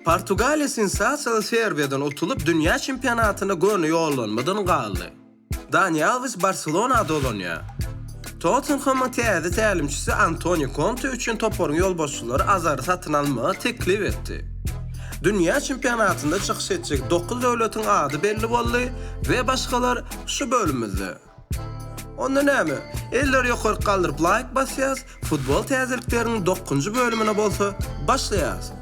Portugaliýa sensasiýaly Serbiýadan utulyp, dünýä çempionatyna göni ýollanmadan galdy. Dani Alwes Barselona dolanýar. Tottenhamyň täze tälimçisi Antonio Konte üçin toparyň ýolbaşçylary Azary satyn almagy teklip etdi. Dünýä çempionatynda çykyş etjek dokuz döwletiň ady belli boldy we başgalar şu bölümimizde. Onda näme, elleri ýokaryk galdyryp laýk basýas, futbol täzelikleriniň dokuzynjy bölümine bolsa başlaýas.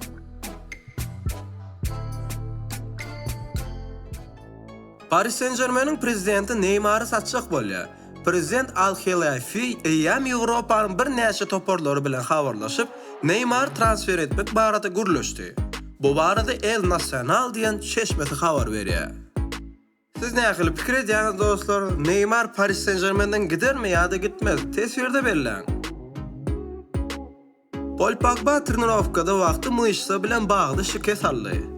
Paris Sen-Žermeniň prezidenti Neýmary satjak bolýar. Prezident Al-Helaifi eýýäm Ýewropanyň birnäçe toparlary bilen habarlaşyp, Neýmary transfer etmek barada gürleşdi. Bu barada El Nacional diýen çeşmesi habar berýär. Siz nähili pikir edýäňiz dostlar, Neýmar Paris Sen-Žermenden gidermi ýa-da gitmez? Teswirde belläň. Pol Pogba trenirowkada wagty myşsa bilen bagly şikes aldy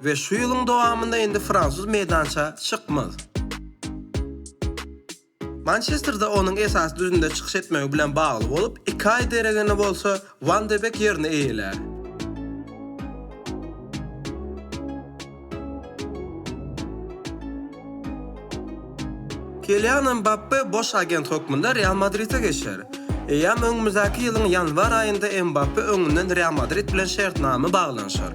we şu ýylyň dowamynda indi fransuz meýdança çykmaz. Mançesterde onuň esasy düzümde çykyş etmegi bilen bagly bolup, iki aý deregine bolsa Wan de Bek ýerini eýelär. Kilian Mbappe boş agent hökmünde Real Madride geçer. Eýýäm öňümizdäki ýylyň ýanwar aýynda Mbappe öňünden Real Madrid bilen şertnama baglanyşar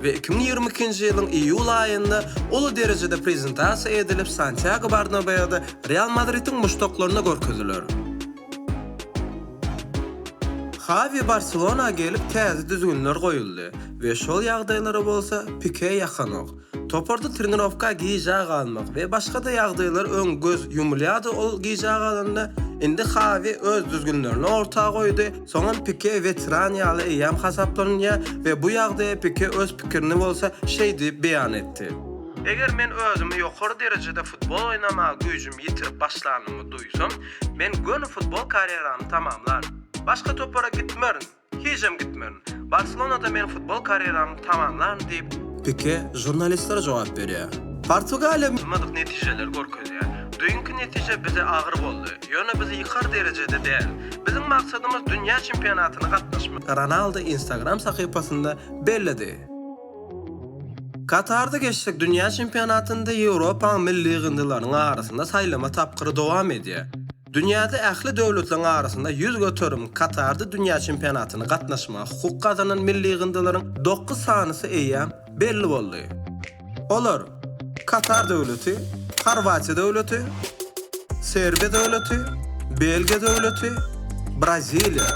we 2022-nji ýylyň iýul aýynda uly derejede prezentasiýa edilip Santýago Barnabeuda Real Madridiň muşdaklaryna görkeziler. Hawi Barselona gelip täze düzgünler goýuldy we şol ýagdaýlara bolsa Pike ýakanok. Toparda trenirowka gijä galmak we başga-da ýagdaýlar öň göz ýumulýardy ol gijä galanda, indi Hawi öz düzgünlerini orta goýdy, soňam Pike weteran ýaly eýýäm hasaplanylýar we bu ýagdaýa Pike öz pikirini bolsa şeý diýip beýan etdi. Eger men özümi ýokary derejede futbol oýnamaga güýjüm ýitirip başlanymy duýsam, Men göni futbol karýeramy tamamlaryn. Başga topara gitmerin, hijem gitmerin. Barselonada men futbol karýeramy tamamlaryn diýip, Pike žurnalistlere jogap berýär. Portugaliýa bolmadyk netijeleri görkezýär. Düýnki netije bize agyr boldy, ýöne bizi ýykar derejede däl. Biziň maksadymyz dünýä çempionatyna gatnaşmak. Ronaldo Instagram sahypasynda belledi. Katarda geçjek dünýä çempionatynda Ýewropanyň milli ýygyndylarynyň arasynda saýlama tapgyry dowam edýär. Dünýäde ähli döwletleriň arasynda 100% Katarda dünýä çempionatyna gatnaşmaga hukuk gazanan milli ýygyndylaryň dokuz sanysy eýýäm belli boldy. Olar, Katar döwleti, Horwatiýa döwleti, Serbiýa döwleti, Belgiýa döwleti, Braziliýa.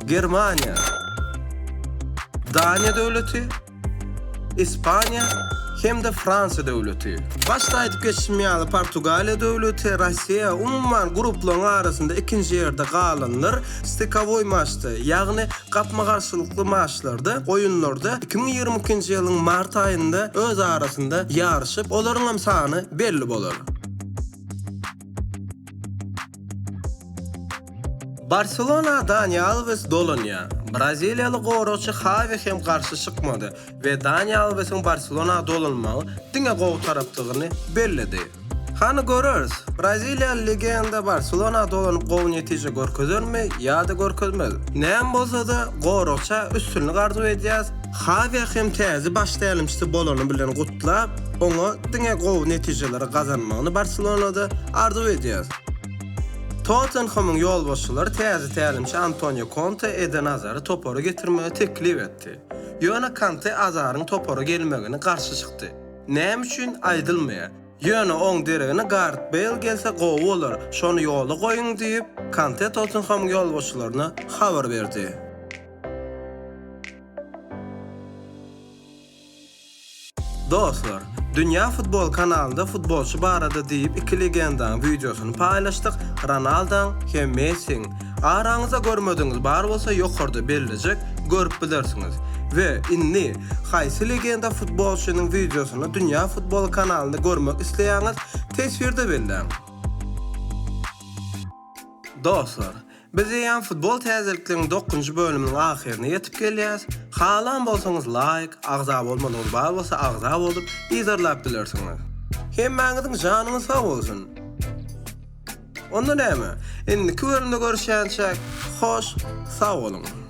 Germaniýa, Daniýa döwleti, Ispaniýa hem-de Fransiýa döwleti. Başda aýdyp geçişim ýaly Portugaliýa döwleti, Russiýa, umuman gruplaryň arasynda ikinji ýerde galanlar stykowoý maçda, ýagny gapma-garşylykly maçlarda, oýunlarda 2022-nji ýylyň mart aýynda öz arasynda ýaryşyp, olaryňam sany belli bolar. Barselona Dani Alwes dolanýar. Braziliýaly goragçy Hawi hem garşy çykmady we Dani Alwesiň Barselona dolanmagy diňe gowy tarapdygyny belledi. Hany göreris, braziliýaly legenda Barselona dolanyp gowy netije görkezermi ýa-da görkezmez. Näme bolsa-da, goragça üstünlik arzuw edýäs. Hawi hem täze baş tälimçisi bolany bilen gutlap, oňa diňe gowy netijeleri gazanmagyny Barselonada arzuw edýäs. Tottenhamyň ýolbaşçylary täze tälimçi Antonio Konte Eden Azary topara getirmegi teklip etdi. Ýöne Konte Azaryň topara gelmegine garşy çykdy. Näme üçin, aýdylmaýar. Ýöne oň deregine Garet Beýl gelse gowy bolar, şony ýola goýuň diýip, Konte Tottenhamyň ýolbaşçylaryna habar berdi. Dostlar, Dünýä Futbol kanalynda futbolçy barada diýip iki legendaň wideosyny paýlaşdyk, Ronaldaň hem Messiň. Araňyzda görmedigiňiz bar bolsa ýokarda bellejek, görüp bilersiňiz. We indi haýsy legenda futbolçynyň wideosyny Dünýä Futbol kanalynda görmek isleýäňiz teswirde belläň. Dostlar, biz eýýäm futbol täzelikleriniň dokuzynjy bölüminiň ahyryna ýetip gelýäs. Halan bolsaňyz laýk, agza bolmadygyňyz bar bolsa agza bolup yzarlap bilersiňiz. Hemmäňiziň janyňyz sag bolsun. Onda näme, indiki bölümde görüşýänçäk hoş sag boluň.